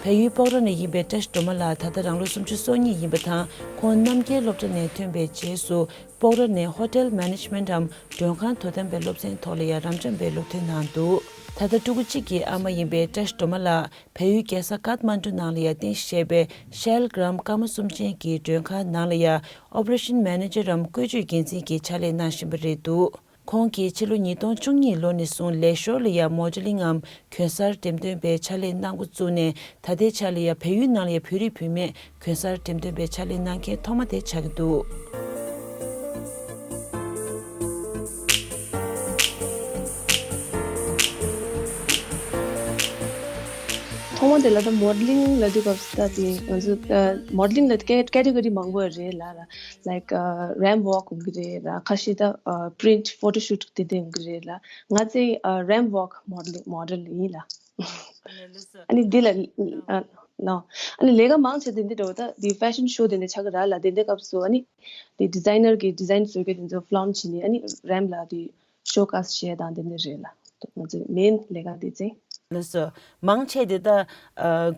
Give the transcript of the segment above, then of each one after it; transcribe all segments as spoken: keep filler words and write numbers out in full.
བལ་ཡུལ་སྤོག་ར་ནས་ཡིན་པའི་བཀྲ་ཤིས་སྒྲོལ་མ་ལགས་ད་ལྟ་རང་ལོ་སུམ་ཅུ་སོ་གཉིས་ཡིན་པ་དང་། ཁོང་རྣམ་རྒྱལ་སློབ་གྲྭ་ནས་ཐོན་པའི་རྗེས་སུ་སྤོག་ར་ནས་Hotel Management འམ་མགྲོན་ཁང་དོ་དམ་པའི་སློབ་ཚན་ཐོག་ལ་ཡང་རབ་འབྱམས་པའི་སློབ་ཐོན་གནང་འདུག་ད་ལྟ་ཕྲུ་གུ་གཅིག་གི་ཨ་མ་ཡིན་པའི་བཀྲ་ཤིས་སྒྲོལ་མ་ལགས་བལ་ཡུལ་རྒྱལ་ས་ཀཏ་མན་ཌུ་ནང་ལ་ཡང་རྟེན་གཞི་བྱས་པའི་ཤལ་གྷི་རམ་སྐར་མ་གསུམ་ཅན་གྱི་མགྲོན་ཁང་ནང་ལ་ཡང་Operation Manager རམ་བཀོལ་སྤྱོད་འགན་འཛིན་གྱི་ཕྱག་ལས་གནང་བཞིན་པ་རེད་འདུག་ཁོང་གིས་ཕྱི་ལོ་ཉིས་སྟོང་བཅུ་གཉིས་ལོ་ནས་བཟུང་ལས་ཞོར་ལ་ཡང་མོ་ཌེ་ལིང་ངམ་གོས་གསར་འགྲེམས་སྟོན་པའི་ཕྱག་ལས་གནང་འགོ་བཙུགས་ནས། ད་ལྟའི་ཆ་ལ་ཡང་བལ་ཡུལ་ནང་ལ་ཡང་བོད་རིགས་བུད་མེད་གོས་གསར་འགྲེམས་སྟོན་པའི་ཕྱག་ལས་གནང་མཁན་ཐོག་མ་དེ་ཆགས་ཀྱི་འདུག་ཐོག་མ་དེ་ལ་ད་མོ་ཌེ་ལིང་ལབ་དུས་སྐབས་སུ་ད་དེ་ང་ཚོ་མོ་ཌེ་ལིང་ལ་ཀེ་ཀེ་ཊི་གོ་རི་མང་པོ་རེད་ལ། like ramp walk ཡོང་གི་རེད་ལ། ཁ་ཤས་ད་print photo shoot དེ་འདྲ་ཡོང་གི་རེད་ལ། ང་ཚོ་ramp walk modeling model ཡིན་ལ། ཨ་ནི་འདི་ལ་ཨ་ལོ། ཨ་ནི་ལས་ཀ་མང་ཆེ་དེ་འདྲ་འགྲོ་ད་དེ་fashion show དེ་འདྲ་ཆགས་ཀྱི་ར་ལ། དེ་འདྲ་སྐབས་སུ་ཨ་ནི་དེ་designer གི་design བཟོ་གི་དེ་ཚོ་flaunt བྱས་ནས་ཨ་ནི་ramp ལ་དེ་showcase བྱས་དང་དེ་འདྲ་རེད་ལ། ང་ཚོའི་main ལས་ཀ་དེ་ཚེ། ལགས་སོ། མང་ཆེ་དེ་ད་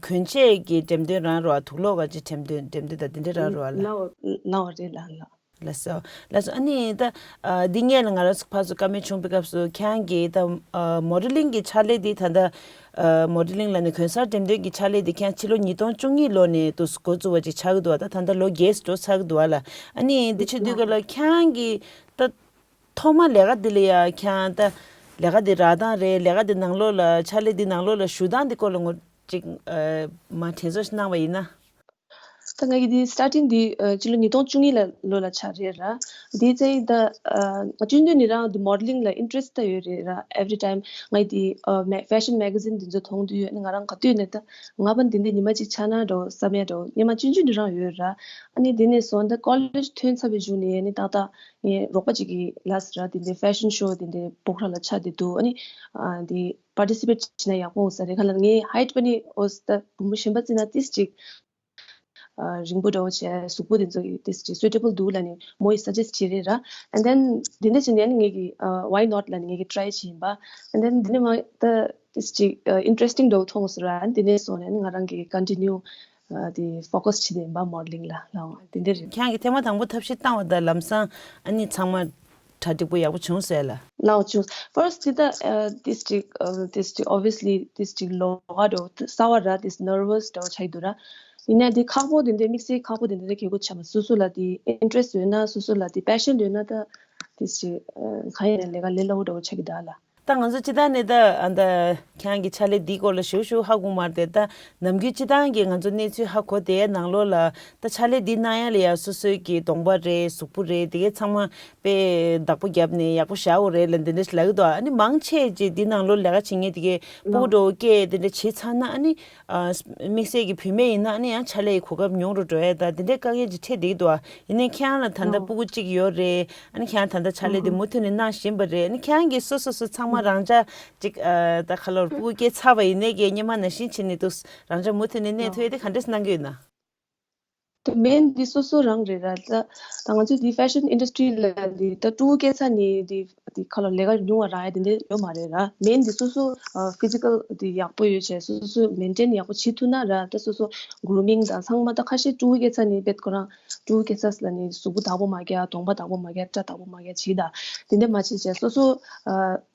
གོན་ཆས་ཀྱི་འགྲེམས་སྟོན་རང་རོ། དུག་ལོག་ག་ཅིག་འགྲེམས་སྟོན་འགྲེམས་སྟོན་ད་དེ་འདྲ་རང་རོ་ལ། ལའོ་ལའོ་རེད་ལ་ལ། ལགས་སོ། ལགས་སོ། ཨ་ནི་ད་འདི་སྔོན་ལ་ང་རང་ཚོ་ཕར་ཚུར་བཀའ་མོལ་བྱུང་བའི་སྐབས་སུ་ཁྱེད་རང་གིས་ད་མོ་ཌེ་ལིང་གི་ཕྱག་ལས་འདི་ད་ལྟ་མོ་ཌེ་ལིང་ལ་ནི་གོན་གསར་འགྲེམས་སྟོན་གྱི་ཕྱག་ལས་འདི་ཁྱེད་རང་ཕྱི་ལོ་ཉིས་སྟོང་བཅུ་གཉིས་ལོ་ནས་འདུག་འགོ་བཙུགས་པ་ཅིག་ཆགས་ཀྱི་འདུག་ད་ད་ལྟ་ལོ་བརྒྱད་ཙམ་འགྲོ་ཚར་གྱི་འདུག་ལ། ཨ་ནི་འདི་བྱེད་དུས་སྐབས་ལ་ཁྱེད་རང་གིས་ད་ཐོག་མ་ལས་ཀ་འདི་ལ་ཡ་ཁྱེད་རང་ད་ལས་ཀ་འདི་རག་སྟངས་རེད། ལས་ཀ་འདི་ནང་ལོགས་ལ་ཕྱག་ལས་འདི་ནང་ལོགས་ལ་ཞུགས་སྟངས་འདི་སྐོར་ལ་ངོ་ཅིག་མར་དྲན་གསོ་ཞིག་གནང་བ་ཡིན་ན། ད་ང་གི་འདི་starting འདི་ཕྱི་ལོ་ཉིས་སྟོང་བཅུ་གཉིས་ལ་ལོ་ལ་ཆགས་རེད་ར། འདི་ཚེ་ད་ང་ཆུང་དུས་ནས་རང་འདི་modeling ལ་interest ད་ཡོད་རེད་ར། Every time ང་འདི་fashion magazine འདི་ཚོ་མཐོང་དུས་ང་རང་ག་དུས་ནས་ད་ང་པ་འདི་འདི་ཉི་མ་གཅིག་ཆགས་ན་འགྲོ་བསམ་ཡ་འགྲོ་སྙམ་མ་ཆུང་ཆུང་འདི་རང་ཡོད་ར། ཨ་ནི་འདི་ནས་བཟུང་ད་college ཐོན་ཚར་བའི་གཞུག་ནས་ཨ་ནི་ཏག་ཏག་ངའི་རོགས་པ་གཅིག་གིས་ལབ་ཟེར་ར། དེ་འདྲའི་fashion show དེ་འདྲའི་སྤོག་ར་ལ་ཆགས་བསྡད་འདུག་ཨ་ནི་ཨ་འདི་participate བྱས་ན་ཡག་པོ་འོང་ས་རེད། ག་ལ་ངའི་height པ་ནི་འོ་ད་བུ་མོ་གཞན་པ་བརྩིས་ན་ཏིས་ཅིག་ཨ་རིང་པོ་འདྲ་བོ་བྱས། གཟུགས་པོ་དེ་ཚོ་ཡི་ཏིས་ཅིག་suitable འདུག་ལབ་ནས་མོ་ཡིས་suggest བྱས་རེད་ར། And then དེ་འདྲ་བྱས་ནས་ཨ་ནི་ངས་ཀྱི་ཨ་why not ལབ་ནས་ངས་ཀྱི་try བྱས་ཡིན་པ། And then དེ་ནས་མ་ད་ཏིས་ཅིག་ཨ་interesting འདྲ་བོ་མཐོང་སོང་ར། དེ་ནས་བཟུང་ནས་ཨ་ནི་ང་རང་གི་continue ཨ་དེ་focus བྱས་ནས་ཡིན་པ་modeling ལ་ལའོ་དེ་འདྲ་རེད། ཁྱེད་རང་གིས་ཐེངས་མ་དང་པོ་ཐབས་ཤེས་བཏང་བ་དང་ལམ་སང་ཨ་ནི་ཚང་མ་གྲ་སྒྲིག་པོ་ཡག་པོ་བྱུང་ཟེར་ལ། ལའོ་བྱུང་། First དེ་ད་ཨ་ཏིས་ཅིག་ཨ་ཏིས་ཅིག་obviously ཏིས་ཅིག་ལོགས་ཀ་འདྲ་བོ་གསར་པ་ར་ཏིས་nervous འདྲ་བོ་ཆགས་ཀྱི་འདུག་ར། ཡིན་ནའི་དེ་ཁག་པོ་དེ་འདྲ་དམིགས་བསལ་ཁག་པོ་དེ་འདྲ་གལ་དགོས་ཆགས་མ། སོ་སོ་ལ་དེ་interest ཡོད་ན་སོ་སོ་ལ་དེ་passion ཡོད་ན་ད་ཏིས་ཅིག་ཨ་གང་ཡིན་ན་ལས་ཀ་ལས་སླ་བོ་འདྲ་བོ་ཆགས་ཀྱི་འདུག་ལ། ད་ང་ཚོ་སྤྱིར་བཏང་ནས་ད་ཨ་ད་ཁྱེད་རང་གི་ཕྱག་ལས་འདིའི་སྐོར་ལ་ཞུ་ཞུ་ཧ་གོ་མ་རེད་དེ། ད་ནམ་རྒྱུན་སྤྱིར་བཏང་གི་ང་ཚོ་གནས་ཚུལ་ཧ་གོ་དེའི་ནང་ལོགས་ལ་ད་ཕྱག་ལས་འདི་གནང་ཡ་ལ་ཡ་སོ་སོའི་གི་གདོང་པ་རེད། གཟུགས་པོ་རེད། དེ་གའི་ཚང་མ་དཔེ་བདག་པོ་བརྒྱབ་ནས་ཡག་པོ་བཞག་དགོས་རེད་ལ་འདི་འདྲ་ཞིག་ལབ་ཀྱི་འདུག་ཨ་ནི་མང་ཆེ་ཅིག་འདི་ནང་ལོགས་ལས་ཀ་བྱེད་མཁན་དེ་གའི་སྤུ་གུ་འགྲོ་སྐད་དེ་འདྲ་བྱེད་ཚར་ན་ཨ་ནི་ཨ་དམིགས་བསལ་གྱི་བུད་མེད་ཡིན་ན་ཨ་ནི་ཡང་ཕྱག་ལས་ཀྱི་གོ་སྐབས་ཉུང་རུ་འགྲོ་ཡ་ད་དེ་འདྲའི་དཀའ་ངལ་ཅིག་འཕྲད་བསྡད་ཀྱི་འདུག་ཨ། ཡིན་ནའི་ཁྱེད་རང་ལ་ད་ལྟ་ཨོ། སྤུ་གུ་གཅིག་ཡོད་རེད། ཨ་ནི་ཁྱེད་རང་ད་ལྟ་ཕྱག་ལས་དེ་ཨོ། མུ་མཐུད་ནས་གནང་བཞིན་པ་རེད། ཨ་ནི་ཁྱེད་རང་གིས་སོ་སོ་སོ་ཚང་མ་རང་འཇགས་ཅིག་ཨ་ད་ཁ་ལོར་སྤུ་གུ་སྐྱེས་ཚར་བ་ཡིན་ནའི་གི་སྔོན་མ་ནང་བཞིན་བྱས་ནས་འདུག་རང་འཇགས་མུ་མཐུད་ནས་གནས་ཐུབ་ཡ་དེ་ག་འདྲས་གནང་གི་ཡོད་ན། དེ་main འདི་སོ་སོ་རང་རེད་ར། ད་ད་ང་ཚོས་འདི་fashion industry ལ་འདི་ད་ཕྲུ་གུ་སྐྱེས་ཚར་ནས་འདི་འདི་ཁ་ལོ་ལས་ཀ་ཉུང་བ་རག་ཡ་དེ་འདྲ་ཡོད་མ་རེད་ར། main འདི་སོ་སོ་ཨ་physical འདི་ཡག་པོ་ཡོད་བྱས་སོ་སོ་maintain ཡག་པོ་བྱེད་ཐུབ་ན་ར། ད་སོ་སོ་grooming དང་ཚང་མ་ད་ཁ་ཤས་ཕྲུ་གུ་སྐྱེས་ཚར་ནས་དཔེ་ཁོ་རང་ཕྲུ་གུ་སྐྱེས་ཚར་ལ་ནི་གཟུགས་པོ་བདག་པོ་མ་རྒྱག་གདོང་པ་བདག་པོ་མ་རྒྱག་སྐྲ་བདག་པོ་མ་རྒྱག་བྱེད་ད་དེ་འདྲ་མ་བྱེད་བྱས་སོ་སོ་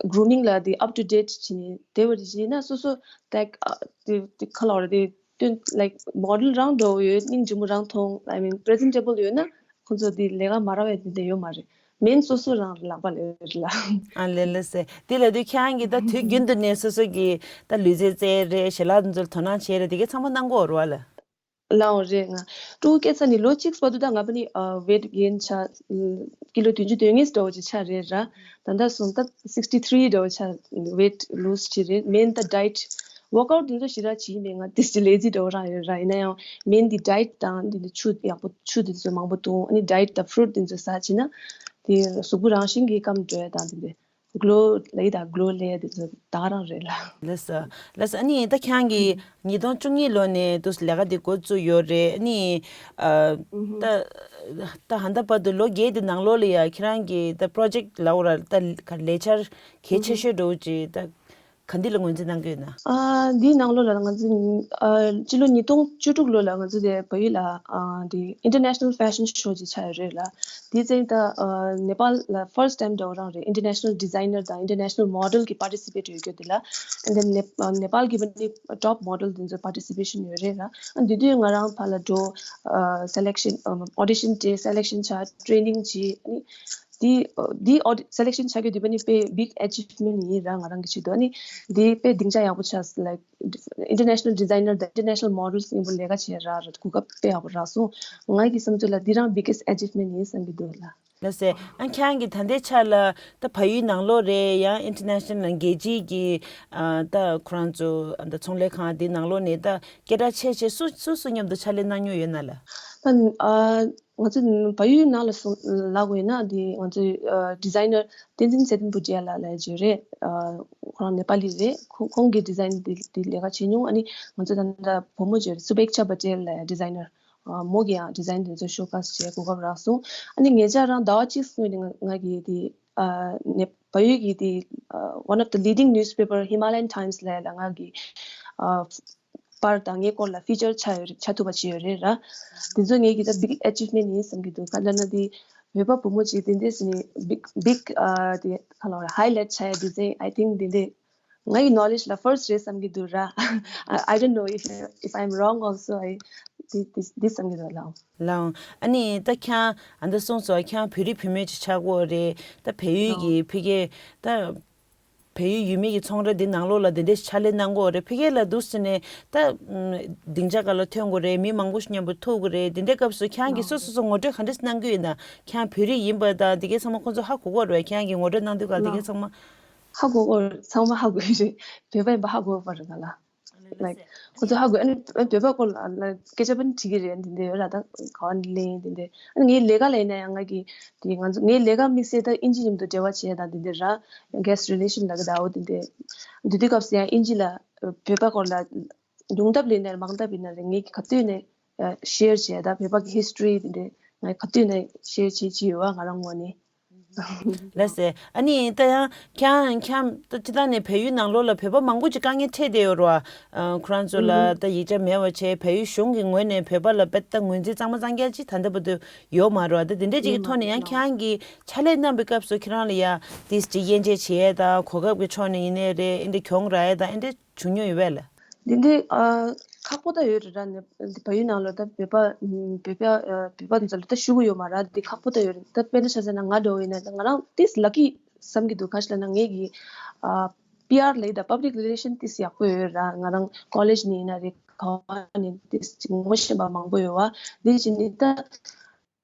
ཨ་grooming ལ་འདི་up to date བྱེད་ནས་དེ་བ་རེ་བྱེད་ན་སོ་སོ་like ཨ་དེ་དེ་ཁ་ལོ་ར་དེ་སྟོན་like model རང་འགྲོ་ཡོད། སྙིང་རྗེ་མོ་རང་མཐོང་། I mean presentable ཡོད་ན་ཁོང་ཚོ་དེ་ལས་ཀ་མ་རག་པའི་དེ་འདྲ་ཡོད་མ་རེད། main སོ་སོ་རང་ལག་པ་ལས་རེད་ལ། ཨ་ལེ་ལེ་སེ། དེ་ལ་དུས་ཁྱེད་རང་གིས་ད་དུས་རྒྱུན་དུ་ནས་སོ་སོ་གི་ད་ལུས་རྩལ་རྩེད་རེད། ཞལ་ལག་འཛོལ་དོ་སྣང་བྱེད་རེད། དེ་གའི་ཚང་མ་གནང་གི་ཡོད་རེད་བ་ལ། ལའོ་རེད། ང་ཕྲུ་གུ་སྐྱེས་ཚར་ནས་ལོ་གཅིག་བར་དུ་ད་ང་པ་ནི་ཨ་weight gain ཆགས། ཀི་ལོ་བདུན་ཅུ་དོན་ལྔ་འདྲ་བོ་ཅིག་ཆགས་རེད་ར། ད་ལྟ་སོང་ད་sixty three འདྲ་བོ་ཆགས། weight lose བྱས་རེད། main ད་diet workout དེ་ཚོ་ཞེ་དྲག་བྱེད་ཀྱི་མེད། ང་ཏིས་ཅིག་lazy འདྲ་བོ་རང་ཡོད་ར། ཡིན་ན་ཡང་main འདི་diet དང་འདི་འདི་ཆུ་ཡག་པོ་ཆུ་དེ་ཚོ་མང་པོ་འཐུང་། ཨ་ནི་diet དང་fruit དེ་ཚོ་ཟ་བྱས་ན་དེ་གཟུགས་པོ་རང་བཞིན་གྱིས་སྐམ་འགྲོ་ཡ་དང་དེ་འདྲ། glow ལབ་ཡི་ད་glow ལབ་ཡ་དེ་ཚོ་ད་ག་རང་རེད་ལ། ལགས་སོ། ལགས་སོ། ཨ་ནི་ད་ཁྱེད་རང་གིས་ཉིས་སྟོང་བཅུ་གཉིས་ལོ་ནས་དུ་ལས་ཀ་དེ་འགོ་བཙུགས་ཡོད་རེད། ཨ་ནི་ཨ་ད་ད་ཧ་ད་བར་དུ་ལོ་བརྒྱད་དེ་ནང་ལོགས་ལ་ཡ་ཁྱེད་རང་གི་ད་project ལབ་དགོས་ར། ད་ལས་འཆར་གལ་ཆེ་ཤོས་འདྲ་བོ་ཅིག་ད་ ག་འདི་ལ་ངོས་འཛིན་གནང་གི་ཡོད་ན། ཨ་འདིའི་ནང་ལོགས་ལ་ང་ཚོ་ཨ་སྤྱི་ལོ་ཉིས་སྟོང་བཅུ་དྲུག་ལོ་ལ་ང་ཚོ་དེ་བལ་ཡུལ་ལ་ཨ་འདི་International Fashion Show ཅིག་ཆགས་ཡོད་རེད་ལ། དེའི་སྟེང་ད་ཨ་ནེ་པཱལ་ལ་first time འདྲ་བོ་རང་རེད། International designer དང་international model གི་participate ཡོད་རྒྱུ་དེ་ལ། And then ནེ་ནེ་པཱལ་གི་བ་ནི་top model དེ་ཚོ་participation ཡོད་རེད་ལ། ཨ་འདི་དུས་ང་རང་ཕར་ལ་འགྲོ། ཨ་selection ཨ་audition བྱས། selection བྱས། training བྱས། ཨ་ནི་འདི་འདི་audi- selection བྱ་རྒྱུ་འདི་བ་ནི་དཔེ་big achievement ཡིན་ར། ང་རང་གི་ཆེད་དུ། ཨ་ནི་འདི་དཔེ་སྡིངས་ཆ་ཡག་པོ་ཆགས། like international designer དང་international models གཉིས་པོ་ལས་ཀ་བྱེད་ར་ར། གོ་སྐབས་དཔེ་ཡག་པོ་རག་སོང་། ང་གི་བསམ་ཚུལ་ལ་འདི་རང་biggest achievement ཡིན་བསམ་གྱི་འདུག་ལ། ལགས་སེ། ཨ་ཁྱེད་རང་གི་ད་ལྟའི་ཆ་ལ་ད་བལ་ཡུལ་ནང་ལོགས་རེད། ཡང་international ལ་རྒྱལ་སྤྱིའི་གི་ཨ་ད་ཁོ་རང་ཚོ་ཨ་ད་ཚོང་ལས་ཁང་འདི་ནང་ལོགས་ནས་ད་སྐད་གྲགས་ཆེ་ཆེ་སུ་སུ་སུ་མཉམ་དུ་ཕྱག་ལས་གནང་མྱོང་ཡོད་ན་ལ། ད་ཨ་ང་ཚོ་བལ་ཡུལ་ནང་ལ་སོང་ལབ་དགོས་ན་འདི་ང་ཚོའི་ཨ་designer བསྟན་འཛིན་ཚེ་བརྟན་བུ་ཌི་ཡ་ལགས་ལབ་ཡ་ཅིག་ཡོད་རེད། ཨ་ཁོ་རང་ནེ་པ་ལི་རེད། ཁོ་ཁོང་གིས་design འདི་འདི་ལས་ཀ་བྱེད་མྱོང་། ཨ་ནི་ང་ཚོ་ད་ལྟ་བུ་མོ་ཅིག་ཡོད་རེད། སུ་བེག་ཆ་པ་ཊེལ་ལབ་ཡ་designer། ཨ་མོ་གིས་ཡང་design དེ་ཚོ་showcase བྱེད་གོ་སྐབས་རག་སོང་། ཨ་ནི་ངེད་ཅག་རང་ཟླ་བ་གཅིག་སྔོན་ནས་ང་ང་གིས་དེ་ཨ་ནེ་བལ་ཡུལ་གྱི་དེ་ཨ་one of the leading newspaper Himalayan Times ལབ་ཡ་ལ་ང་གི་ཨ་པར་དང་ངའི་སྐོར་ལ་feature ཆགས་ཡོད་རེད། ཆགས་ཐུབ་པ་བྱས་ཡོད་རེད་ར། དེ་ཚོ་ངེད་ཀྱི་ད་big achievement ཡིན་བསམ་གྱི་འདུག་ག་ལབ་ན་དེ་བོད་པ་བུ་མོ་ཅིག་དེ་འདྲས་ནི་big big ཨ་དེ་ག་ལབ་ར་highlight ཆགས་ཡ་དེ་ཚོ་I think དེ་འདྲས། ངའི་knowledge ལ་first རེད་བསམ་གྱི་འདུག་ར། I don't know if if I'm wrong also. I this this this བསམ་གྱི་འདུག་ལགས། ལགས། ཨ་ནི་ད་ཁྱེད་ཨ་འདི་གསུངས་སོང་། ཁྱེད་བོད་རིགས་བུད་མེད་ཅིག་ཆགས་ཀྱི་ཡོད་རེད། ད་བལ་ཡུལ་གྱི་ཕ་གི་ད་བལ་ཡུལ་ཡུལ་མི་གི་ཚོང་ར་འདི་ནང་ལོགས་ལ་འདི་འདྲས་ཕྱག་ལས་གནང་གི་ཡོད་རེད། ཕ་གི་ལ་འདུག་ཟེར་ནས་ད་སྡིངས་ཆ་སྒང་ལ་ཐོན་དགོས་རེད། མི་མང་པོ་ཞིག་མཉམ་པོ་ཐུག་དགོས་རེད། འདི་འདྲའི་སྐབས་སུ་ཁྱེད་ཀྱིས་སོ་སོ་སོ་ངོ་སྤྲོད་ག་འདྲས་གནང་གི་ཡོད་ན། ཁྱེད་བོད་རིགས་ཡིན་པ་དང་འདི་གའི་ཚང་མ་ཁོ་ཚོ་ཧ་གོ་གི་ཡོད་རེད། ཁྱེད་ཀྱིས་ངོ་སྤྲོད་གནང་དུས་སྒང་འདི་གའི་ཚང་མ། ཧ་གོ་གོ་ཚང་མ་ཧ་གོ་གི་རེད། བོད་པ་ཡིན་པ་ཧ་གོ་བ་རེད་ང་ལ། like ཁོ་ཚོ་ཧ་གོ། ཨ་ནི་བོད་པ་སྐོར་ལ་like སྐད་ཆ་པ་ནི་དྲིས་ཀྱི་རེད། འདི་འདྲ་ཡོད་ར། ད་ག་བ་ནས་སླེབས་ཡིན་འདི་འདྲ། ཨ་ནི་ངའི་ལས་ཀ་ལ་ཡིན་ན་ཡང་ང་གི་དེ་ང་ཚོ་ངའི་ལས་ཀ་དམིགས་བསལ་ད་དབྱིན་ཇི་མཉམ་དུ་འབྲེལ་བ་བྱས་དང་འདི་འདྲ་ར། guest relation ལབ་ཀྱི་འདུག་འོ་འདི་འདྲ། འདི་དུས་སྐབས་སུ་ཡང་དབྱིན་ཇི་ལ་བོད་པ་སྐོར་ལ་ཉུང་མཐའ་ཡིན་ནའི་མང་མཐའ་ཡིན་ནའི་ངས་ག་དུས་ནས་share བྱས། ད་བོད་པ་གི་history དེ་འདྲ་ང་ག་དུས་ནས་share བྱེད་ཀྱི་ཡོད་པ་ང་རང་ངོས་ནས། ལགས་སེ། ཨ་ནི་ད་ཡང་ཁྱེད་ཁྱེད་ད་སྤྱིར་བཏང་ནས་བལ་ཡུལ་ནང་ལོགས་ལ་བོད་པ་མང་པོ་ཅིག་དཀའ་ངལ་འཕྲད་བསྡད་ཡོད་རེད་པ། ཁོ་རང་ཚོ་ལ་ད་ཡིག་ཆ་མེད་པ་བྱས། བལ་ཡུལ་གཞུང་གི་ངོས་ནས་བོད་པ་ལ་དཔེ་ད་ངོས་འཛིན་གཙང་མ་གཙང་རྐྱང་ཅིག་ད་ལྟ་བར་དུ་ཡོད་མ་རེད་པ། ད་དེ་འདྲ་ཅིག་གི་ཐོག་ནས་ཡང་ཁྱེད་རང་གིས་ཕྱག་ལས་གནང་པའི་སྐབས་སུ་ཁྱེད་རང་ལ་ཡ་ཏིས་ཅིག་དབྱེ་འབྱེད་བྱེད་ཡས་དང་གོ་སྐབས་ཀྱི་ཕྱོགས་ནས་ཡིན་ནའི་རེད། ཨེ་འདྲ་གྱོང་རག་ཡས་དང་ཨེ་འདྲ་བྱུང་མྱོང་ཡོད་པས་ལགས། འདི་འདི་ཨ་ཁག་པོ་ད་ཡོད་རེད་ར། ནི་འདི་བལ་ཡུལ་ནང་ལ་ད་བོད་པ་བོད་པ་ཨ་བོད་པ་འདི་ཚོ་ལ་ད་ཞུ་གི་ཡོད་མ་རེད། འདི་ཁག་པོ་ད་ཡོད་རེད། ད་དཔེར་ན་ཆ་བཞག་ན་ང་འདྲ་བོ་ཡིན་ན་ད་ང་རང་ཏིས་lucky བསམ་གྱི་འདུག་ག་ཞིག་ལབ་ན་ངེད་ཀྱི་ཨ་པི་ཨར་ལབ་ཡ་ད་public relation ཏིས་ཡག་པོ་ཡོད་ར། ང་རང་college ནས་ཡིན་ན་རེད། ག་བ་ནས་ཏིས་ངོ་ཤེས་པ་མང་པོ་ཡོད་པ། འདི་ཅི་ནི་ད།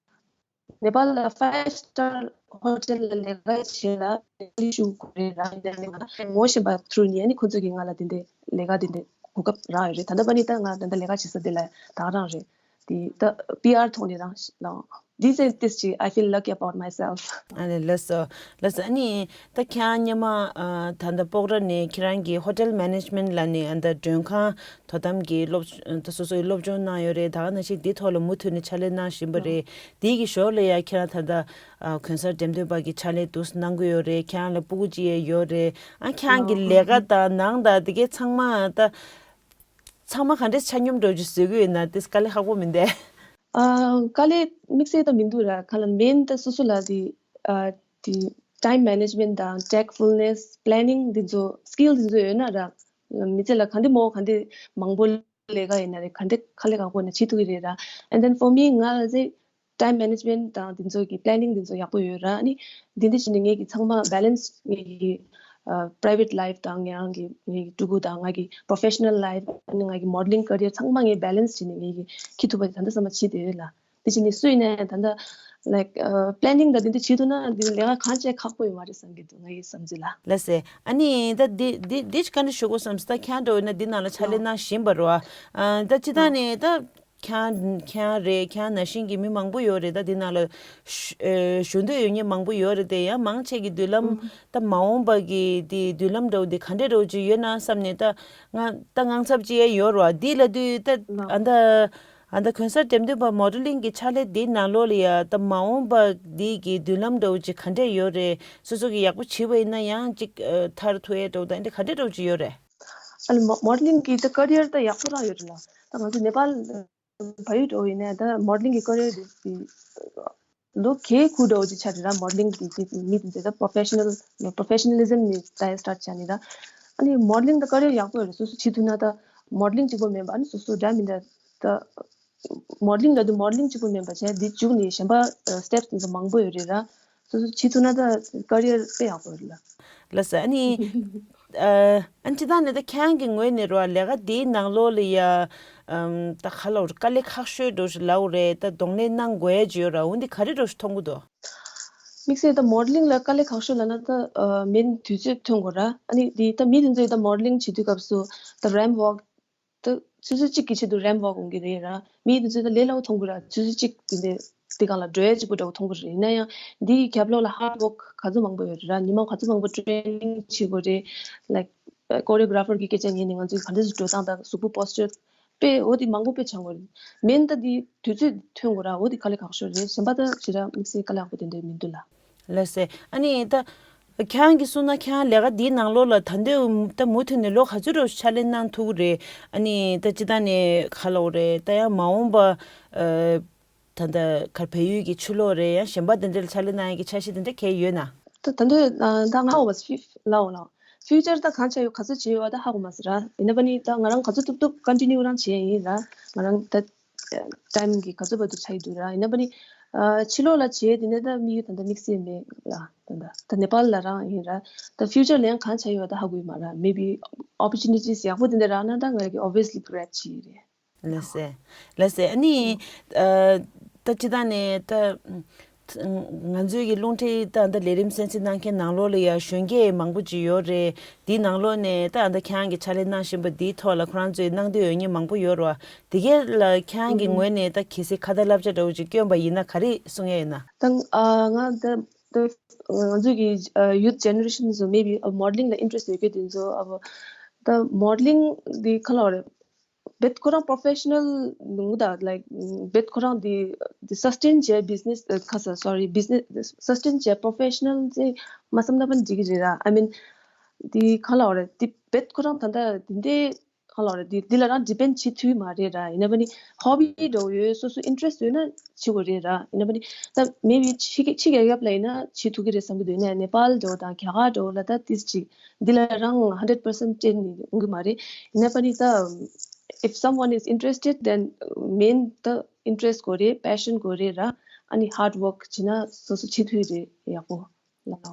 ནེ་པཱལ་ལ་five star hotel ལ་ལས་ཀ་བྱེད་ལ་ཞུ་དགོས་རེད་ར། ཡིན་ནའི་ང་ངོ་ཤེས་པ་through ནས་ཨ་ནི་ཁོ་ཚོ་གིས་ང་ལ་དེ་འདྲའི་ལས་ཀ་དེ་འདྲའི་གོ་སྐབས་རག་ཡོད་རེད། ད་ལྟ་བར་ནི་ད་ང་ད་ལྟ་ལས་ཀ་བྱེད་ས་དེ་ལ་ད་རང་རེད། དེ་ད་པི་ཨར་ཐོག་ནས་རང་ལའང་འདི་ཟེར་ཏིས་ཅིག I feel lucky about myself. ཨ་ནི་ལགས་སོ། ལགས་སོ། ཨ་ནི་ད་ཁྱེད་རང་སྔོན་མ་ཨ་ད་ལྟ་སྤོག་ར་ནས་ཁྱེད་རང་གིས་hotel management ལབ་ནས་ཨ་ད་མགྲོན་ཁང་དོ་དམ་གྱི་སློབ་ད་སོ་སོའི་སློབ་སྦྱོང་གནང་ཡོད་རེད། ད་ག་ནང་བཞིན་འདི་ཐོག་ལ་མུ་མཐུད་ནས་ཕྱག་ལས་གནང་བཞིན་པ་རེད། དེའི་གི་ཞོར་ལ་ཡ་ཁྱེད་རང་ད་ལྟ་ཨ་གོང་གསལ་འགྲེམས་སྟོན་པ་གི་ཕྱག་ལས་འདུག་སེ་གནང་གི་ཡོད་རེད། ཁྱེད་རང་ལ་སྤུ་གུ་གཅིག་ཡང་ཡོད་རེད། ཨ་ཁྱེད་རང་གི་ལས་ཀ་དང་ནང་དང་དེ་གའི་ཚང་མ་ད་ཚང་མ་ག་འདྲས་ཆ་སྙོམས་འགྲོ་རྒྱུ་བཟོ་གི་ཡོད་ན་དེ་དཀའ་ལས་ཁག་པོ་མིན་ཏེ། ཨ་དཀའ་ལས་དམིགས་བསལ་ད་མི་འདུག་ར། ག་ལ་main ད་སོ་སོ་ལ་དེ་ཨ་དེ་time management དང་tactfulness, planning འདི་ཚོ་skill འདི་ཚོ་ཡོད་ན་ར། མི་ཚེ་ལ་ག་འདྲ་མོ་ག་འདྲ་མང་པོ་ལས་ཀ་ཡིན་ན་རེད། ག་འདྲ་དཀའ་ལས་ཁག་པོ་ན་བྱེད་ཐུབ་ཀྱི་རེད་ར། And then for me ང་ལ་ཚེ་time management དང་འདི་ཚོ་གི་planning འདི་ཚོ་ཡག་པོ་ཡོད་ར། ཨ་ནི་འདི་འདྲ་བྱས་ནས་ངེད་ཀྱི་ཚང་མ་balance ངེད་ཀྱི་ཨ་private life དང་ངེད་རང་གི་ངེད་ཀྱི་ཕྲུ་གུ་དང་ང་གི་professional life ཨ་ནི་ང་གི་modeling career ཚང་མ་ངས་balance བྱས་ནས་ངེད་ཀྱི་འཁྱེར་ཐུབ་པ་ད་ལྟ་ཙམ་མ་བྱས་བསྡད་ཡོད་ལ། དེ་བྱས་ནས་སུ་ཡིན་ན་ཡང་ད་ལྟ་like ཨ་planning དང་འདི་འདྲ་བྱེད་ཐུབ་ན་འདི་ལས་ཀ་གང་བྱས་ཁག་པོ་ཡོད་མ་རེད་བསམ་གྱི་འདུག་ངའི་བསམ་ཚུལ་ལ། ལགས་སེ། ཨ་ནི་ད་འདི་འདི་འདི་ག་འདྲ་ཞུ་དགོས་བསམ་སོང་། ད་ཁྱེད་འདྲ་བོ་ཡིན་ན་འདི་ནང་ལ་ཕྱག་ལས་གནང་བཞིན་པ་རེད་བ། ཨ་ད་སྤྱིར་བཏང་ནས་ད་ཁྱེད་ཁྱེད་རེད། ཁྱེད་ནང་བཞིན་གྱི་མི་མང་པོ་ཡོད་རེད། ད་འདི་ནང་ལ་ཞུ་ཨ་ཞུ་འདོད་ཡོད་མཁན་མང་པོ་ཡོད་རེད་དེ། ཡང་མང་ཆེ་གི་མདུན་ལམ་ད་མ་འོངས་པ་གི་དེ་མདུན་ལམ་འདྲ་བོ་དེ་ག་འདྲ་འདྲ་བོ་ཅིག་ཡོད་ན་བསམ་ནས་ད་ང་ད་དངངས་འཚབ་ཅིག་ཡང་ཡོད་རེད་བ། འདི་ལབ་དུས་ད་ཨ་ད། ཨ་ད་གོན་གསར་འགྲེམས་སྟོན་པ་མོ་ཌེ་ལིང་གི་ཕྱག་ལས་འདིའི་ནང་ལོགས་ལ་ཡ་ད་མ་འོངས་པ་འདི་གི་མདུན་ལམ་འདྲ་བོ་ཅིག་ག་འདྲས་ཡོད་རེད། སོ་སོ་གི་ཡག་པོ་བྱས་པ་ཡིན་ན་ཡང་ཅིག་ཨ་ཐར་ཐུབ་ཡས་འདྲ་བོ་དང་འདི་ག་འདྲས་འདྲ་བོ་ཅིག་ཡོད་རེད། ཨ་ནི་མོ་མོ་ཌེ་ལིང་གི་ད་ཀ་རི་ཡར་ད་ཡག་པོ་རང་ཡོད་རེད་ལ། ད་ང་ཚོ་ནེ་པཱལ་བལ་ཡུལ་འདྲ་བོ་ཡིན་ན་ད་མོ་ཌེ་ལིང་གི་ཀ་རི་ཡར་འདི་ལོ་གས་ཁུ་འདྲ་བོ་ཅིག་ཆགས་རེད་ར། མོ་ཌེ་ལིང་གི་དེ་མི་དེ་ཚོ་ད་པོ་རོ་ཕེ་ཤ་ནལ་པོ་རོ་ཕེ་ཤ་ནལ་ལི་ཛམ་ནས་ད་སི་ཊར་ཊི་བྱས་ནས་ར། ཨ་ནི་མོ་ཌེ་ལིང་ད་ཀ་རི་ཡར་ཡག་པོ་ཡོད་རེད། སོ་སོ་བྱེད་ཐུབ་ན་ད་མོ་ཌེ་ལིང་གཅིག་པོ་མིན་པ་ཨ་ནི་སོ་སོ་འདྲ་མི་འདྲ་ད། མོ་ཌེ་ལིང་ལབ་དུས་མོ་ཌེ་ལིང་གཅིག་པོ་མིན་པ་བྱས་འདི་བཅུག་ནས་གཞན་པ་སི་ཊེབ་སི་དེ་ཚོ་མང་པོ་ཡོད་རེད་ར། སོ་སོ་བྱེད་ཐུབ་ན་ད་ཀ་རི་ཡར་དཔེ་ཡག་པོ་ཡོད་རེད་ལ། ལགས་སོ། ཨ་ནི་ཨ་ཨ་ནི་སྤྱིར་བཏང་ནས་ད་ཁྱེད་རང་གི་ངོས་ནས་རོ་ལས་ཀ་འདིའི་ནང་ལོགས་ལ་ཡ་ཨམ་ད་ག་ལབ་དཀའ་ལས་ཁག་ཤོས་འདྲ་ཞིག་ལབ་དགོས་རེད། ད་གདོང་ལེན་གནང་དགོས་ཡ་ཅིག་ཡོད་ར། འོ་འདི་ག་རེ་འདྲ་ཞིག་མཐོང་གི་འདུག་དམིགས་བསལ་ད་མོ་ཌེ་ལིང་ལ་དཀའ་ལས་ཁག་ཤོས་ལབ་ན་ད་ཨ་མེན་དུས་ཚོད་ཐོན་དགོས་ར། ཨ་ནི་འདི་ད་མི་དེ་ཚོས་ད་མོ་ཌེ་ལིང་བྱེད་དུས་སྐབས་སུ་ད་རེམ་ཝོག་ད་ཆུ་ཚོད་གཅིག་གི་ཆེད་དུ་རེམ་ཝོག་འོང་གི་རེད་ར། མི་དེ་ཚོས་ད་ལས་སླ་བོ་མཐོང་གི་ར། ཆུ་ཚོད་གཅིག་དེ་འདྲ་དེ་སྒང་ལ་འགྲོ་ཡ་གཅིག་པོ་འདྲ་བོ་མཐོང་གི་རེད། ཡིན་ན་ཡང་འདིའི་རྒྱབ་ལོགས་ལ་ཧར་ཌི་ཝོག་ག་ཚོད་མང་པོ་ཡོད་རེད་ར། ཉི་མ་ག་ཚོད་མང་པོ་ཊེ་རེ་ནིང་བྱེད་དགོས་རེད། ལའིཀ་ཀོ་རི་ཡོ་གྷི་ར་ཕར་གི་སྐད་ཆ་ཉན་ནས་ང་ཚོས་ག་འདྲ་སེ་འགྲོ་སྟངས་དང་གཟུགས་པོ་པོ་སི་ཅར་དཔེ་འོ་དེ་མང་པོ་དཔེ་སྦྱང་དགོས་རེད། མེན་ད་འདི་དུས་ཚོད་ཐོན་དགོས་ར། འོ་དེ་དཀའ་ལས་ཁག་ཤོས་རེད། གཞན་པ་ད་ཞེ་དྲག་དམིགས་བསལ་དཀའ་ལས་ཁག་པོ་དེ་འདྲ་མི་འདུག་ལ། ལགས་སེ། ཨ་ནི་ད་ཁྱེད་རང་གིས་གསུངས་ན་ཁྱེད་རང་ལས་ཀ་འདིའི་ནང་ལོགས་ལ་ད་འདོད་ད་མུ་མཐུད་ནས་ལོ་ག་ཚོད་རོ་ཕྱག་ལས་གནང་ཐུབ་ཀྱི་རེད། ཨ་ནི་ད་སྤྱིར་བཏང་ནས་ག་ལབ་དགོས་རེད། ད་ཡང་མ་འོངས་པ་ཨ་ད་ལྟ་གར་བལ་ཡུལ་གྱི་ཕྱི་ལོགས་རེད། ཡང་གཞན་པ་དེ་འདྲ་ལ་ཕྱག་ལས་གནང་ཡག་གི་འཆར་གཞི་དེ་འདྲ་གང་ཡོད་ན། ད་ད་འདོད་ད་ང་འོ་བ་ལའོ་ལའོ་ཕིའུ་ཅར་ད་གང་ཆགས་ཡོད་ག་ཚོད་བྱེད་ཡོད་ད་ཧ་གོ་མ་སོང་ར། ཡིན་ན་པ་ནི་ད་ང་རང་ག་ཚོད་ཐུབ་ཐུབ་ཀོན་ཊི་ནིའུ་རང་བྱས་ཡིན་ར། ང་རང་ད་ཊའིམ་གི་ག་ཚོད་བར་དུ་ཆགས་ཡོད་འདུག་ར། ཡིན་ན་པ་ནི་ཨ་ཕྱི་ལོགས་ལ་བྱས་དེ་ནས་ད་དམིགས་ཡུལ་ད་ད་དམིགས་བསལ་མེད་ལ། ད་ད་ད་ནེ་པཱལ་ལ་རང་ཡིན་ར། ད་ཕིའུ་ཅར་ལ་ཡང་གང་ཆགས་ཡོད་ད་ཧ་གོ་ཡོད་མ་ར། མེ་བི་ཨོ་པོར་ཅུ་ནི་ཊིས་ཡག་པོ་དེ་འདྲ་རག་ན་ད་ང་རང་གི་ཨོབ་བི་ཡ་སི་ལི་གྷ་རེབ་བྱེད་ཡི་རེད། ལགས་སེ། ལགས་སེ། ཨ་ནི་ཨ་ད་སྤྱིར་བཏང་ནས་ད་ང་ཚོའི་གི་རླུང་འཕྲིན་ད་ད་ལས་རིམ་གསན་གཟིགས་གནང་མཁན་ནང་ལོགས་ལ་ཡ་གཞོན་སྐྱེས་མང་པོ་ཅིག་ཡོད་རེད། དེའི་ནང་ལོགས་ནས་ད་ད་ཁྱེད་རང་གི་ཕྱག་ལས་གནང་བཞིན་པ་འདིའི་ཐོག་ལ་ཁོ་རང་ཚོའི་གནང་འདོད་ཡོད་མཁན་མང་པོ་ཡོད་རེད་བ། དེ་གས་ལ་ཁྱེད་རང་གི་ངོས་ནས་ད་གལ་སྲིད་ཁ་ཏ་བསླབ་བྱ་འདྲ་བོ་ཅིག་བསྐྱོན་པ་ཡིན་ན་ག་རེ་གསུང་ཡ་ཡོད་ན། ད་ཨ་ང་ད་ད་ང་ཚོའི་གི་ཡུ་ཐི་ཇེ་ནེ་རེ་ཤན་ཚོ་མེ་བི་མོ་ཌེ་ལིང་ལ་ཨིན་ཊི་རེ་སི་ཊི་ཡོད་མཁན་དེ་ཚོ་ཨ་ད་མོ་ཌེ་ལིང་འདི་ག་ལབ་དགོས་རེད། བེད་ཁོ་རང་པོ་རོ་ཕེ་ཤ་ནལ་ནུ་ད་ལའིཀ་བེད་ཁོ་རང་དེ་དེ་སས་ཊེན་བྱས་བི་ཛི་ནེ་སི་ཁ་ས་སོ་རི་བི་ཛི་ནེ་སི་སས་ཊེན་བྱས་པོ་རོ་ཕེ་ཤ་ནལ་ཅིག་མ་བསམ་ན་པ་འགྲིག་གི་རེད་ར། ཨ་མིན་དེ་ག་ལབ་དགོས་རེད། དེ་བེད་ཁོ་རང་ད་ལྟ་དེ་འདྲའི་ག་ལབ་དགོས་རེད། དེ་དེ་ལ་རང་ཌི་པེན་ཌི་བྱེད་ཐུབ་ཀྱི་མ་རེད་ར། ཡིན་ན་པ་ནི་ཧོ་བི་འདྲ་བོ་ཡོད། སོ་སོ་ཨིན་ཊི་རེ་སི་ཊི་ཡོད་ན་བྱེད་དགོས་རེད་ར། ཡིན་ན་པ་ནི་ད་མེ་བི་ཕྱི་རྒྱལ་ཕྱི་རྒྱལ་ཁབ་ལ་ཡིན་ན་བྱེད་ཐུབ་ཀྱི་རེད་བསམ་གྱི་འདུག་ཡིན་ན་ནེ་པཱལ་འདྲ་བོ་དང་རྒྱ་གར་འདྲ་བོ་ལ་ད་ཏིས་ཅིག་འདི་ལ་རང་ཧན་ཌེ་རེད་པར་སེན་ཊི་བརྟེན་ནས་ཡོང་གི་མ་རེད། ཡིན་ན་པ་ནི་ད་if someone is interested, then མེན་ད་ཨིན་ཊི་རེ་སི་དགོས་རེད། པེ་ཤན་དགོས་རེད་ར། ཨ་ནི་ཧར་ཌི་ཝོག་བྱེད་ན་སོ་སོ་བྱེད་ཐུབ་རེད། ཡག་པོ་ལའོ།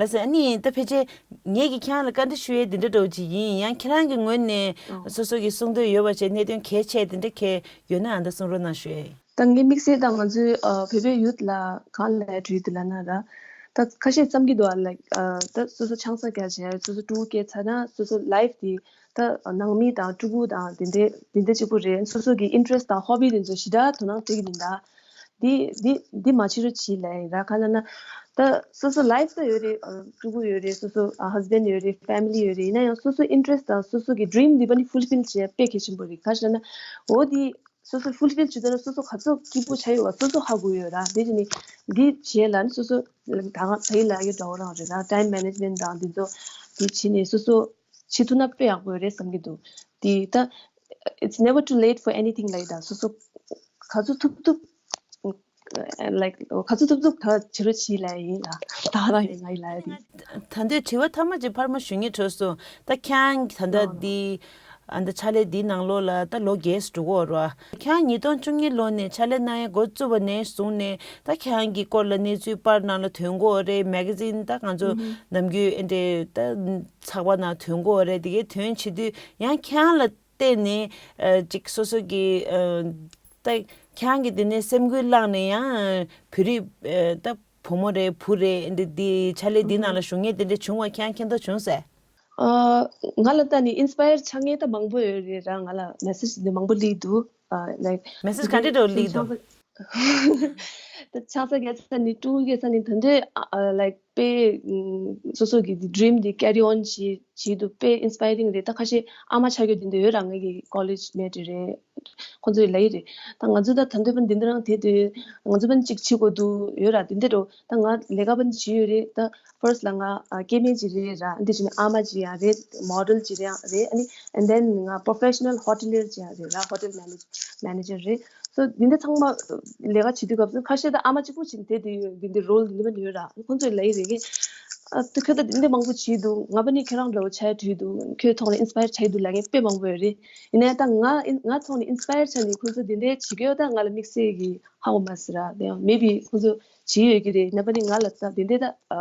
ལགས་སེ། ཨ་ནི་ད་ཕལ་ཆེར་ངེད་ཀྱིས་ཁྱེད་རང་ལ་བཀའ་འདྲི་ཞུ་ཡས་འདི་འདྲ་འདྲ་བོ་ཅིག་ཡིན། ཡང་ཁྱེད་རང་གི་ངོས་ནས་ཨོ་སོ་སོ་གི་གསུང་འདོད་ཡོད་པ་བྱས་གནད་དོན་གལ་ཆེ་འདི་འདྲ་གལ་ཡོད་ན་ཨ་ད་གསུང་རོགས་གནང་ཞུ་ཡས་ཡིན། ད་ངས་དམིགས་བསལ་ད་ང་ཚོའི་ཨ་བོད་པའི་ཡུ་ཐི་ལ་གང་ལབ་ཡ་འདྲ་བོ་འདི་ལབ་ན་ར། ད་ཁ་ཤས་བསམ་གྱི་འདུག་ཨ་ལའིཀ་ཨ་ད་སོ་སོ་ཆང་ས་བརྒྱབ་བྱས་སོ་སོ་ཕྲུ་གུ་སྐྱེས་ཚར་ན་སོ་སོ་ལའིཕ་དེ་ད་ནང་མི་དང་ཕྲུ་གུ་དང་དེ་འདྲའི་དེ་འདྲ་གཅིག་པུ་རེད། སོ་སོ་གི་ཨིན་ཊི་རེ་སི་ཊི་དང་ཧོ་བི་དེ་ཚོ་ཞེ་དྲག་དོ་སྣང་སྤྲད་ཀྱི་མིན་ད། འདི་འདི་འདི་མ་བྱེད་རོགས་བྱེད་ལབ་ཡ་ཡིན་ར། གང་ལབ་ན་ད་སོ་སོ་ལའིཕ་ད་ཡོད་རེད། ཨ་ཕྲུ་གུ་ཡོད་རེད། སོ་སོ་ཨ་ཧས་བྷེན་ཌི་ཡོད་རེད། ཕེ་མི་ལི་ཡོད་རེད། ཡིན་ན་ཡང་སོ་སོ་ཨིན་ཊི་རེ་སི་ཊི་དང་སོ་སོ་གི་ཌི་རིམ་འདི་པ་ནི་ཕུལ་ཕིལ་བྱེད་ཡ་དཔེ་གལ་ཆེན་པོ་རེད། གང་ཞེ་ན་འོ་འདི་སོ་སོ་ཕུལ་ཕིལ་བྱེད་དུས་ན་སོ་སོ་ག་ཚོད་སྐྱིད་པོ་ཆགས་ཡོད་པ་སོ་སོ་ཧ་གོ་ཡོད་ར། དེ་བྱས་ནས་འདི་བྱེད་ལ་ནི་སོ་སོ་ད་ག་ད་ཡིན་ལབ་ཡ་འདྲ་བོ་རང་རེད་ར། ཊའིམ་མེ་ནེ་ཇི་མེན་ཊི་དང་འདི་ཚོ་འདི་བྱེད་ནས་སོ་སོ་བྱེད་ཐུབ་ན་དཔེ་ཡག་པོ་ཡོད་རེད་བསམ་གྱི་འདུག་དེ་ད་it's never too late for anything like that. སོ་སོ་ག་ཚོད་ཐུབ་ཐུབ་like ག་ཚོད་ཐུབ་ཐུབ་ད་བྱེད་རོགས་བྱེད་ལབ་ཡ་ཡིན་ལ། ད་རང་ཡིན་ང་ཡིན་ལབ་ཡ་དེ། ད་འདོད་དྲི་བ་ཐ་མ་ཅིག་ཕར་མ་ཞུ་སྙིང་བྲོ་སོང་། ད་ཁྱེད་རང་ད་ལྟ་འདི་ཨ་ད་ཕྱག་ལས་འདིའི་ནང་ལོགས་ལ་ད་ལོ་བརྒྱད་ཙམ་འགྲོ་གི་ཡོད་རེད་བ། ཁྱེད་རང་ཉིས་སྟོང་བཅུ་གཉིས་ལོ་ནས་ཕྱག་ལས་གནང་ཡ་འགོ་བཙུགས་པ་ནས་བཟུང་ནས་ད་ཁྱེད་རང་གི་སྐོར་ལ་གནས་ཚུལ་པར་ནང་ལ་ཐོན་གྱི་ཡོད་རེད། མེ་ག་ཛིན་ད་ང་ཚོ་ནམ་རྒྱུན་ཨེ་འདྲས་ད་ཚགས་པར་ནང་ཐོན་གྱི་ཡོད་རེད། དེ་གའི་ཐོན་བྱེད་དུས་ཡང་ཁྱེད་རང་ལ་བལྟས་ནས་ཨ་ཅིག་སོ་སོ་གི་ཨ་ད་ཁྱེད་རང་གི་དེ་ནས་སེམས་འགུལ་བསླངས་ནས་ཡང་བོད་རིགས་ཨ་ད་བུ་མོ་རེད་བུ་རེད་འདི་འདི་ཕྱག་ལས་འདི་ནང་ལ་ཞུགས་མཁན་དེ་འདྲ་བྱུང་བ་ཁྱེད་རང་མཁྱེན་རྟོགས་བྱུང་ཟེར། ཨ་ང་ལ་ལྟ་ནས་ཨིན་སི་པ་ཡར་ཆགས་མཁན་ད་མང་པོ་ཡོད་རེད་ར། ང་ལ་མེ་སེ་ཇི་འདི་མང་པོ་སླེབས་འདུག་ཨ་like མེ་སེ་ཇི་ག་འདྲ་འདྲ་བོ་སླེབས་འདུག་ད་ཆང་ས་རྒྱག་ས་ནི་ཀྲུང་གོ་རྒྱག་ས་ནི་ད་འདོད་ལའིཀ་དཔེ་སོ་སོ་གི་ཌི་རིམ་འདི་ཀེ་རི་ཨོན་བྱེད་བྱེད་དུ་དཔེ་ཨིན་སི་པ་ཡ་རིང་རེད། ད་ཁ་ཤས་ཨ་མ་ཆགས་རྒྱུ་དེ་འདྲ་ཡོད་ར། ངའི་གི་ཀོ་ལེཇ་མེ་ཊི་རེད། ཁོང་ཚོས་ལབ་ཀྱི་རེད། ད་ང་ཚོ་ད་ད་འདོད་པ་འདི་འདྲ་རང་དེ་དུས་ང་ཚོ་པན་གཅིག་བྱེད་དགོས་འདུག་ཡོད་ར། དེ་འདྲ་རོ། ད་ང་ལས་ཀ་པན་བྱེད་ཡོད་རེད། ད་ཕར་སི་ལ་ང་སྐྱེ་དམན་ཅིག་རེད་ར། འདི་བྱས་ནས་ཨ་མ་ཅིག་ཡང་རེད། མོ་ཌེལ་ཅིག་རེད་ཡང་རེད། ཨ་ནི་and then ང་པོ་རོ་ཕེ་ཤི་ནལ་ཧོ་ཊེ་ལི་ཡར་ཅིག་ཡང་རེད་ར། ཧོ་ཊེལ་མེ་ནེ་ཇར་རེད། སོ་འདི་འདྲ་ཚང་མ་ལས་ཀ་བྱེད་དུས་སྐབས་སུ་ཁ་ཤས་ད་ཨ་མ་གཅིག་པུ་བྱས་ནས་དེ་དུས་འདི་འདི་རོལ་འདི་འདྲ་ཡོད་ར། ཁོང་ཚོས་ལབ་ཀྱི་རེད། ཨ་ཁྱོད་ད་འདི་འདྲ་མང་པོ་བྱས་འདུག་ང་པ་ནི་ཁྱེད་རང་འདྲ་བོ་ཆགས་འདོད་འདུག་ཁྱོད་ཐོག་ནས་ཨིན་སི་པ་ཡར་ཆགས་འདུག་ལབ་མཁན་དཔེ་མང་པོ་ཡོད་རེད། ཡིན་ནའི་ད་ང་ང་ཐོག་ནས་ཨིན་སི་པ་ཡར་ཆགས་ནས་ཁོང་ཚོ་འདི་འདྲ་བྱེད་ཀྱི་ཡོད། ད་ང་ལ་དམིགས་བསལ་གྱི་ཧ་གོ་མ་སོང་ར། དེ་ཡང་མེ་བི་ཁོང་ཚོ་བྱེད་ཡོད་ཀྱི་རེད། ཡིན་ནའི་པ་ནི་ང་ལ་ད་འདི་འདྲ་ད་ཨ་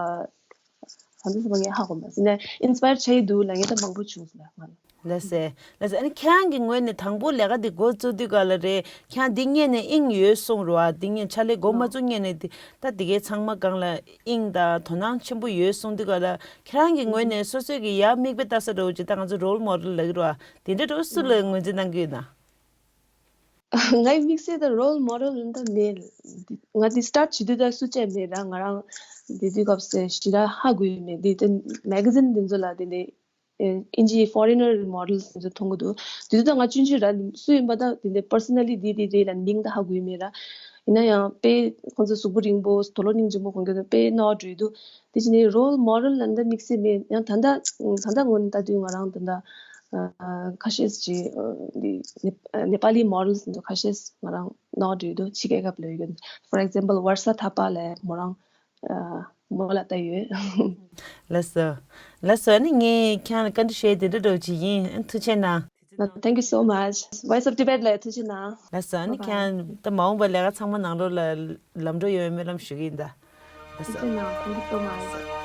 གང་འདྲ་ཟེར་བ་ངས་ཧ་གོ་མ་སོང་། ཡིན་ནའི་ཨིན་སི་པ་ཡར་ཆགས་ཀྱི་འདུག་ལབ་མཁན་ད་མང་པོ་བྱུང་སོང་ལ་ང་ལ། ལགས་སེ། ལགས་སེ། ཨ་ནི་ཁྱེད་རང་གི་ངོས་ནས་དང་པོ་ལས་ཀ་འདི་འགོ་བཙུགས་དུས་ག་ལ་རེད། ཁྱེད་རང་འདི་སྔོན་ནས་དབྱིངས་ཡོད་གསུངས་རེད་བ། འདི་སྔོན་ཕྱག་ལས་འགོ་མ་བཙུགས་སྔོན་ནས་འདི་ད་འདི་གའི་ཚང་མ་སྒང་ལ་དབྱིངས་དང་དོ་སྣང་ཆེན་པོ་ཡོད་གསུངས་དུས་ག་ལ། ཁྱེད་རང་གི་ངོས་ནས་སོ་སོའི་གི་ཡར་མིག་དཔེ་ལྟ་ས་འདྲ་བོ་ཅིག་ད་ང་ཚོ་རོལ་མོ་ཌེལ་ལབ་ཀྱི་རེད་བ། དེ་འདྲ་འདྲ་བོ་སུ་ལ་ངོས་འཛིན་གནང་གི་ཡོད་ན། ངའི་དམིགས་བསལ་ད་རོལ་མོ་ཌེལ་ད་མེད། ང་འདི་སི་ཊར་ཊི་བྱེད་དུས་ད་སུ་བྱས་མེད་ར། ང་རང་འདི་དུས་སྐབས་སུ་ཞེ་དྲག་ཧ་གོ་ཡི་མེད། འདི་ད་མེ་ག་ཛིན་འདི་ཚོ་ལ་དེ་འདྲའི་ཨིན་ཇིའི་ཕོ་རེན་ནར་མོ་ཌེལ་འདི་ཚོ་མཐོང་གི་འདུག་དེ་དུས་ད་ང་ཆུང་ཆུང་ར། སུ་ཡིན་པ་ད་དེ་འདྲའི་པར་སོ་ནལ་ལི་འདི་འདི་རེད་ལབ་མིང་ད་ཧ་གོ་ཡི་མེད་ར། ཡིན་ན་ཡང་དཔེ་ཁོང་ཚོ་གཟུགས་པོ་རིང་པོ་དོ་ལོ་སྙིང་རྗེ་མོ་གོན་གྱི་འདུག་དཔེ་རྣོ་བ་འགྲོ་ཡི་འདུག་དེ་བྱས་ནས་རོལ་མོ་ཌེལ་ལ་འདི་དམིགས་བསལ་མེད། ཡང་ད་ལྟ་ད་ལྟ་ངོས་ནས་ལྟ་དུས་ང་རང་ད་ལྟ་ཁ་ཤས་ཀྱི་འདི་ནེ་པ་ལི་མོ་ཌེལ་འདི་ཁ་ཤས་ང་རང་རྣོ་བ་འགྲོ་ཡི་འདུག་ཕྱི་རྒྱལ་ཁབ་ལ་ཡོད་ཀྱི་འདུག For example ཝར་ས་ཐ་པ་ལབ་མོ་རང་མོ་ལ་ལྟ་ཡོད། ལགས་སོ། ལགས་སོ། ཨ་ནི་ངས་ཁྱེད་ལ་བཀའ་འདྲི་ཞུ་ཡས་དེ་འདྲ་འདྲ་བོ་ཅིག་ཡིན། ཐུགས་རྗེ་གནང་། Thank you so much. Voice of Tibet ལ་ཐུགས་རྗེ་གནང་། ལགས་སོ། ཨ་ནི་ཁྱེད་ད་མ་འོངས་པ་ལས་ཀ་ཚང་མ་ནང་ལོགས་ལ་ལམ་འགྲོ་ཡོང་བའི་སྨོན་ལམ་ཞུ་གི་ཡིན་ད། ལགས་སོ། ཐུགས་རྗེ་གནང་། Thank you so much.